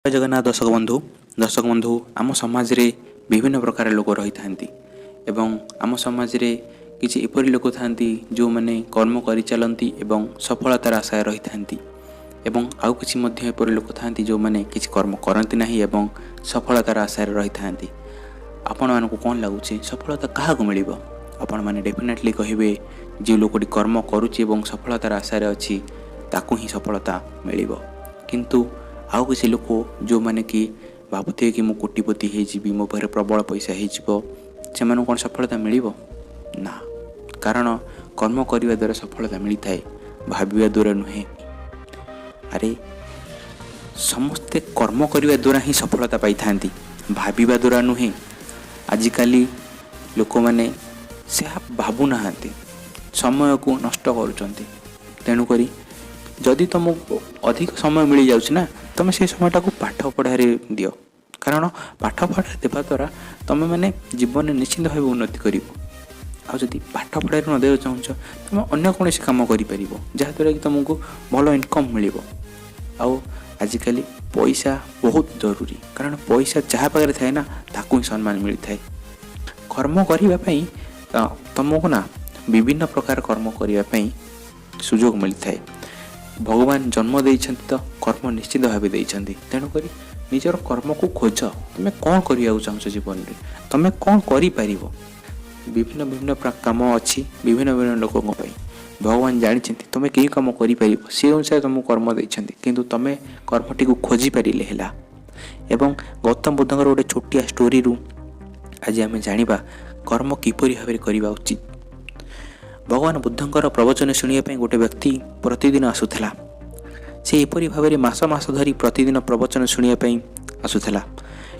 ଜୟ ଜଗନ୍ନାଥ ଦର୍ଶକ ବନ୍ଧୁ। ଦର୍ଶକ ବନ୍ଧୁ, ଆମ ସମାଜରେ ବିଭିନ୍ନ ପ୍ରକାର ଲୋକ ରହିଥାନ୍ତି ଏବଂ ଆମ ସମାଜରେ କିଛି ଏପରି ଲୋକ ଥାଆନ୍ତି ଯେଉଁମାନେ କର୍ମ କରିଚାଲନ୍ତି ଏବଂ ସଫଳତାର ଆଶାରେ ରହିଥାନ୍ତି, ଏବଂ ଆଉ କିଛି ମଧ୍ୟ ଏପରି ଲୋକ ଥାଆନ୍ତି ଯେଉଁମାନେ କିଛି କର୍ମ କରନ୍ତି ନାହିଁ ଏବଂ ସଫଳତାର ଆଶାରେ ରହିଥାନ୍ତି। ଆପଣମାନଙ୍କୁ କ'ଣ ଲାଗୁଛି, ସଫଳତା କାହାକୁ ମିଳିବ? ଆପଣମାନେ ଡେଫିନେଟଲି କହିବେ, ଯେଉଁ ଲୋକଟି କର୍ମ କରୁଛି ଏବଂ ସଫଳତାର ଆଶାରେ ଅଛି ତାକୁ ହିଁ ସଫଳତା ମିଳିବ। କିନ୍ତୁ ଆଉ କିଛି ଲୋକ ଯେଉଁମାନେ କି ଭାବୁଥିବେ କି ମୁଁ କୋଟିପତି ହେଇଯିବି, ମୋ ପାଖରେ ପ୍ରବଳ ପଇସା ହେଇଯିବ, ସେମାନଙ୍କୁ କ'ଣ ସଫଳତା ମିଳିବ? ନା, କାରଣ କର୍ମ କରିବା ଦ୍ୱାରା ସଫଳତା ମିଳିଥାଏ, ଭାବିବା ଦ୍ୱାରା ନୁହେଁ। ଆରେ, ସମସ୍ତେ କର୍ମ କରିବା ଦ୍ୱାରା ହିଁ ସଫଳତା ପାଇଥାନ୍ତି, ଭାବିବା ଦ୍ୱାରା ନୁହେଁ। ଆଜିକାଲି ଲୋକମାନେ ସେହା ଭାବୁନାହାନ୍ତି, ସମୟକୁ ନଷ୍ଟ କରୁଛନ୍ତି। ତେଣୁକରି ଯଦି ତୁମକୁ ଅଧିକ ସମୟ ମିଳିଯାଉଛି ନା, ତୁମେ ସେଇ ସମୟଟାକୁ ପାଠ ପଢ଼ାରେ ଦିଅ, କାରଣ ପାଠ ପଢ଼ାରେ ଦେବା ଦ୍ୱାରା ତୁମେମାନେ ଜୀବନରେ ନିଶ୍ଚିନ୍ତ ଭାବେ ଉନ୍ନତି କରିବ। ଆଉ ଯଦି ପାଠ ପଢ଼ାରେ ନ ଦେବାକୁ ଚାହୁଁଛ, ତୁମେ ଅନ୍ୟ କୌଣସି କାମ କରିପାରିବ ଯାହାଦ୍ୱାରା କି ତୁମକୁ ଭଲ ଇନକମ୍ ମିଳିବ। ଆଉ ଆଜିକାଲି ପଇସା ବହୁତ ଜରୁରୀ, କାରଣ ପଇସା ଯାହା ପାଖରେ ଥାଏ ନା, ତାକୁ ହିଁ ସମ୍ମାନ ମିଳିଥାଏ। କର୍ମ କରିବା ପାଇଁ ତୁମକୁ ନା ବିଭିନ୍ନ ପ୍ରକାର କର୍ମ କରିବା ପାଇଁ ସୁଯୋଗ ମିଳିଥାଏ। ଭଗବାନ ଜନ୍ମ ଦେଇଛନ୍ତି ତ କର୍ମ ନିଶ୍ଚିତ ଭାବେ ଦେଇଛନ୍ତି। ତେଣୁକରି ନିଜର କର୍ମକୁ ଖୋଜ, ତୁମେ କ'ଣ କରିବାକୁ ଚାହୁଁଛ ଜୀବନରେ, ତୁମେ କ'ଣ କରିପାରିବ। ବିଭିନ୍ନ ବିଭିନ୍ନ କାମ ଅଛି ବିଭିନ୍ନ ବିଭିନ୍ନ ଲୋକଙ୍କ ପାଇଁ। ଭଗବାନ ଜାଣିଛନ୍ତି ତୁମେ କେଉଁ କାମ କରିପାରିବ, ସେ ଅନୁସାରେ ତୁମକୁ କର୍ମ ଦେଇଛନ୍ତି, କିନ୍ତୁ ତୁମେ କର୍ମଟିକୁ ଖୋଜିପାରିଲେ ହେଲା। ଏବଂ ଗୌତମ ବୁଦ୍ଧଙ୍କର ଗୋଟେ ଛୋଟିଆ ଷ୍ଟୋରିରୁ ଆଜି ଆମେ ଜାଣିବା କର୍ମ କିପରି ଭାବରେ କରିବା ଉଚିତ। ଭଗବାନ ବୁଦ୍ଧଙ୍କର ପ୍ରବଚନ ଶୁଣିବା ପାଇଁ ଗୋଟେ ବ୍ୟକ୍ତି ପ୍ରତିଦିନ ଆସୁଥିଲା। ସେ ଏପରି ଭାବରେ ମାସ ମାସ ଧରି ପ୍ରତିଦିନ ପ୍ରବଚନ ଶୁଣିବା ପାଇଁ ଆସୁଥିଲା,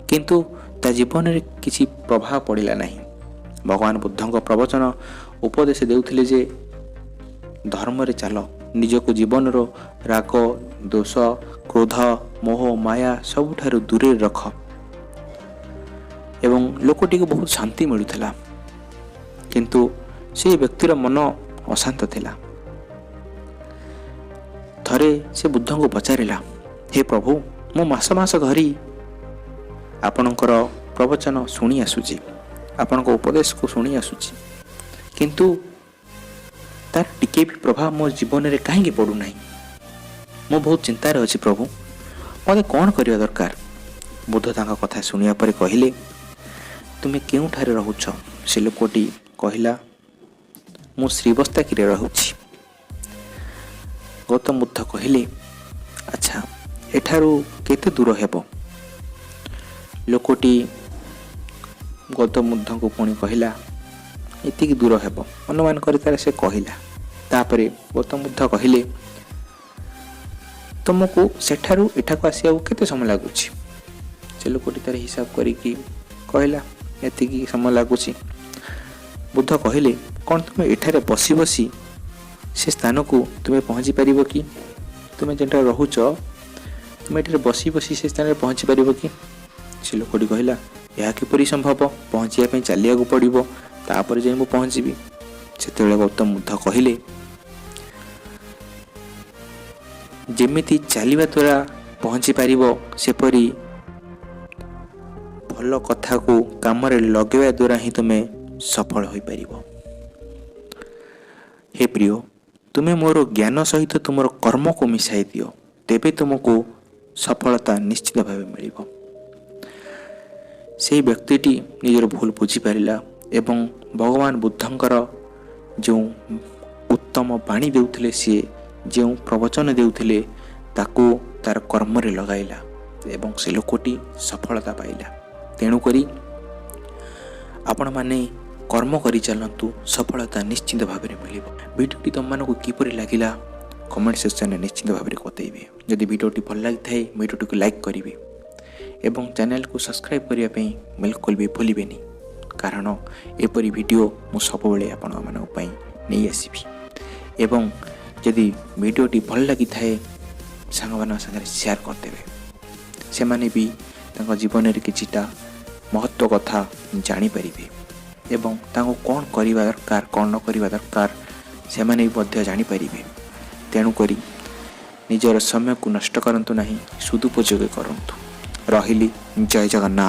କିନ୍ତୁ ତା ଜୀବନରେ କିଛି ପ୍ରଭାବ ପଡ଼ିଲା ନାହିଁ। ଭଗବାନ ବୁଦ୍ଧଙ୍କ ପ୍ରବଚନ ଉପଦେଶ ଦେଉଥିଲେ ଯେ ଧର୍ମରେ ଚାଲ, ନିଜକୁ ଜୀବନର ରାଗ, ଦୋଷ, କ୍ରୋଧ, ମୋହ, ମାୟା ସବୁଠାରୁ ଦୂରରେ ରଖ, ଏବଂ ଲୋକଟିକୁ ବହୁତ ଶାନ୍ତି ମିଳୁଥିଲା। କିନ୍ତୁ ସେ ବ୍ୟକ୍ତିର ମନ ଅଶାନ୍ତ ଥିଲା। ଥରେ ସେ ବୁଦ୍ଧଙ୍କୁ ପଚାରିଲା, ହେ ପ୍ରଭୁ, ମୁଁ ମାସ ମାସ ଧରି ଆପଣଙ୍କର ପ୍ରବଚନ ଶୁଣି ଆସୁଛି, ଆପଣଙ୍କ ଉପଦେଶକୁ ଶୁଣି ଆସୁଛି, କିନ୍ତୁ ତାର ଟିକେ ବି ପ୍ରଭାବ ମୋ ଜୀବନରେ କାହିଁକି ପଡ଼ୁନାହିଁ? ମୁଁ ବହୁତ ଚିନ୍ତାରେ ଅଛି ପ୍ରଭୁ, ମୋତେ କ'ଣ କରିବା ଦରକାର? ବୁଦ୍ଧ ତାଙ୍କ କଥା ଶୁଣିବା ପରେ କହିଲେ, ତୁମେ କେଉଁଠାରେ ରହୁଛ? ସେ ଲୋକଟି କହିଲା, ମୁଁ ଶ୍ରୀବସ୍ତାକିରେ ରହୁଛି। ଗୌତମ ବୁଦ୍ଧ କହିଲେ, ଆଚ୍ଛା, ଏଠାରୁ କେତେ ଦୂର ହେବ? ଲୋକଟି ଗୌତମ ବୁଦ୍ଧଙ୍କୁ ପୁଣି କହିଲା, ଏତିକି ଦୂର ହେବ, ଅନୁମାନ କରି ତାର ସେ କହିଲା। ତାପରେ ଗୌତମ ବୁଦ୍ଧ କହିଲେ, ତୁମକୁ ସେଠାରୁ ଏଠାକୁ ଆସିବାକୁ କେତେ ସମୟ ଲାଗୁଛି? ସେ ଲୋକଟି ତାର ହିସାବ କରିକି କହିଲା, ଏତିକି ସମୟ ଲାଗୁଛି। ବୁଦ୍ଧ କହିଲେ, କ'ଣ ତୁମେ ଏଠାରେ ବସି ବସି ସେ ସ୍ଥାନକୁ ତୁମେ ପହଞ୍ଚି ପାରିବ କି? ତୁମେ ଯେଉଁଠାରେ ରହୁଛ, ତୁମେ ଏଠାରେ ବସି ବସି ସେ ସ୍ଥାନରେ ପହଞ୍ଚି ପାରିବ କି? ସେ ଲୋକଟି କହିଲା, ଏହା କିପରି ସମ୍ଭବ? ପହଞ୍ଚିବା ପାଇଁ ଚାଲିବାକୁ ପଡ଼ିବ, ତାପରେ ଯାଇ ମୁଁ ପହଞ୍ଚିବି। ସେତେବେଳେ ଗୌତମ ବୁଦ୍ଧ କହିଲେ, ଯେମିତି ଚାଲିବା ଦ୍ୱାରା ପହଞ୍ଚି ପାରିବ, ସେପରି ଭଲ କଥାକୁ କାମରେ ଲଗାଇବା ଦ୍ୱାରା ହିଁ ତୁମେ ସଫଳ ହୋଇପାରିବ। ହେ ପ୍ରିୟ, ତୁମେ ମୋର ଜ୍ଞାନ ସହିତ ତୁମର କର୍ମକୁ ମିଶାଇ ଦିଅ, ତେବେ ତୁମକୁ ସଫଳତା ନିଶ୍ଚିତ ଭାବେ ମିଳିବ। ସେହି ବ୍ୟକ୍ତିଟି ନିଜର ଭୁଲ ବୁଝିପାରିଲା ଏବଂ ଭଗବାନ ବୁଦ୍ଧଙ୍କର ଯେଉଁ ଉତ୍ତମ ବାଣୀ ଦେଉଥିଲେ, ସିଏ ଯେଉଁ ପ୍ରବଚନ ଦେଉଥିଲେ, ତାକୁ ତାର କର୍ମରେ ଲଗାଇଲା ଏବଂ ସେ ଲୋକଟି ସଫଳତା ପାଇଲା। ତେଣୁକରି ଆପଣମାନେ କର୍ମ କରିଚାଲନ୍ତୁ, ସଫଳତା ନିଶ୍ଚିତ ଭାବରେ ମିଳିବ। ଭିଡ଼ିଓଟି ତୁମମାନଙ୍କୁ କିପରି ଲାଗିଲା କମେଣ୍ଟ ସେକ୍ସନରେ ନିଶ୍ଚିତ ଭାବରେ ବତାଇବେ। ଯଦି ଭିଡ଼ିଓଟି ଭଲ ଲାଗିଥାଏ, ଭିଡ଼ିଓଟିକୁ ଲାଇକ୍ କରିବେ ଏବଂ ଚ୍ୟାନେଲକୁ ସବସ୍କ୍ରାଇବ୍ କରିବା ପାଇଁ ବିଲକୁଲ ବି ଭୁଲିବେନି, କାରଣ ଏପରି ଭିଡ଼ିଓ ମୁଁ ସବୁବେଳେ ଆପଣମାନଙ୍କ ପାଇଁ ନେଇ ଆସିବି। ଏବଂ ଯଦି ଭିଡ଼ିଓଟି ଭଲ ଲାଗିଥାଏ, ସାଙ୍ଗମାନଙ୍କ ସାଙ୍ଗରେ ସେୟାର କରିଦେବେ, ସେମାନେ ବି ତାଙ୍କ ଜୀବନରେ କିଛିଟା ମହତ୍ତ୍ୱ କଥା ଜାଣିପାରିବେ ଏବଂ ତାଙ୍କୁ କ'ଣ କରିବା ଦରକାର, କ'ଣ ନ କରିବା ଦରକାର ସେମାନେ ବି ମଧ୍ୟ ଜାଣିପାରିବେ। ତେଣୁକରି ନିଜର ସମୟକୁ ନଷ୍ଟ କରନ୍ତୁ ନାହିଁ, ସଦୁପଯୋଗ କରନ୍ତୁ। ରହିଲି, ଜୟ ଜଗନ୍ନାଥ।